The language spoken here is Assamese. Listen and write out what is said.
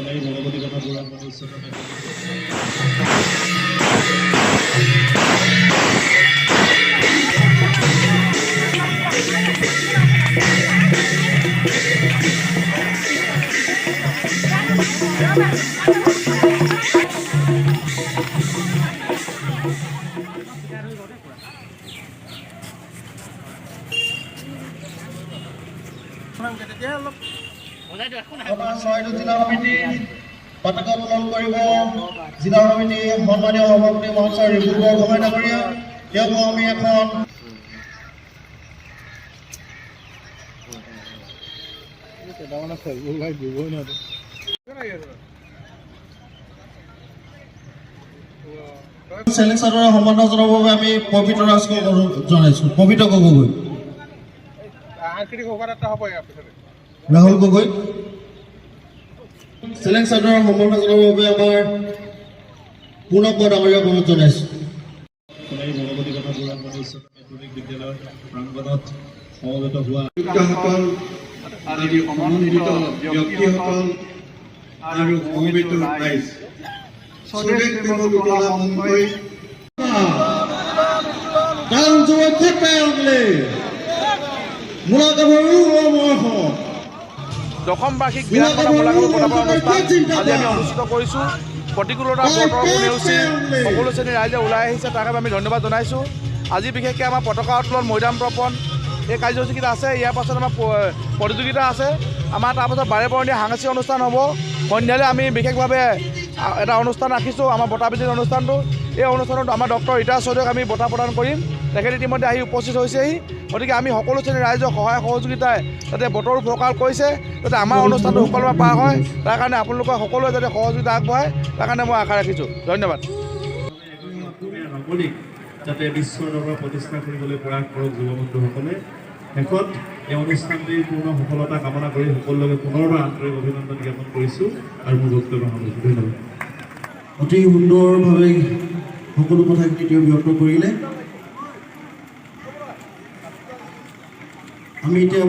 সোণাৰী ভগৱতী কথা বুঢ়ামণি উচ্চতম চৰাইদেউ জিলা সমিতিৰ পতাকা উত্তোলন কৰিব জিলা সমিতিৰ সন্মানীয় সভাপতি মহাশয় ৰিপুল বৰগোহাঁই ডাঙৰীয়া। তেওঁক আমি এখন চেলেং চাদৰে সম্বৰ্ধনা জনাবৰ বাবে আমি পবিত্ৰ ৰাজক জনাইছোঁ। পবিত্ৰ গগৈ, ৰাহুল গগৈ, চেলেং চাদৰৰ সম্বৰ্ধনা জনাবৰ বাবে আমাৰ পূৰ্ণৱ ডাঙৰীয়াক অনুৰোধ জনাইছোঁ। সোণাৰী ভগৱতী কথা বুঢ়ামণি উচ্চতম মাধ্যমিক বিদ্যালয়ৰ প্ৰাংগণত সমবেত হোৱা আয়ুক্তসকল আদি সন্মানিত ব্যক্তিসকল আৰু সমবেত ৰাইজ, স্বদেশ প্ৰেমৰ উতলা মঞ্চই গান যুৱক আংলে মূলা গাভৰু অমৰ। দশম বাৰ্ষিক বীৰাংগনা মূলা গাভৰু পতাপৰ অনুষ্ঠান আজি আমি অনুষ্ঠিত কৰিছোঁ। প্ৰতিকূলতা বতৰকো নেওচি সকলো শ্ৰেণীৰ ৰাইজে ওলাই আহিছে, তাৰ বাবে আমি ধন্যবাদ জনাইছোঁ। আজি বিশেষকৈ আমাৰ পতাকা উত্তোলন, মৈদাম তৰ্পণ এই কাৰ্যসূচীকেইটা আছে। ইয়াৰ পাছত আমাৰ প্ৰতিযোগিতা আছে আমাৰ। তাৰপাছত বাৰেবৰণীয়া সাংস্কৃতিক অনুষ্ঠান হ'ব। সন্ধিয়ালৈ আমি বিশেষভাৱে এটা অনুষ্ঠান ৰাখিছোঁ, আমাৰ বঁটা বিতৰণি অনুষ্ঠানটো। এই অনুষ্ঠানত আমাৰ ডক্টৰ ৰীতা চৌধুৰীক আমি বঁটা প্ৰদান কৰিম। তেখেত ইতিমধ্যে আহি উপস্থিত হৈছেহি। গতিকে আমি সকলো শ্ৰেণীৰ ৰাইজক সহায় সহযোগিতাই যাতে বতৰো ফৰকাল কৰিছে, যাতে আমাৰ অনুষ্ঠানটো সুকলমে পাৰ হয়, তাৰ কাৰণে আপোনালোকৰ সকলোৱে যাতে সহযোগিতা আগবঢ়ায়, তাৰ কাৰণে মই আশা ৰাখিছোঁ। ধন্যবাদ। অসমীয়া ৰংগলীক যাতে বিশ্বৰ দৰবাৰত প্ৰতিষ্ঠা কৰিবলৈ প্ৰয়াস কৰক যুৱ বন্ধুসকলে। শেষত এই অনুষ্ঠানটিৰ পূৰ্ণ সফলতা কামনা কৰি সকলোকে পুনৰবাৰ আন্তৰিক অভিনন্দন জ্ঞাপন কৰিছোঁ আৰু মোৰ বক্তব্য সামৰিছোঁ। ধন্যবাদ। অতি সুন্দৰভাৱে সকলো কথাখিনি তেওঁ ব্যক্ত কৰিলে। আমি এতিয়া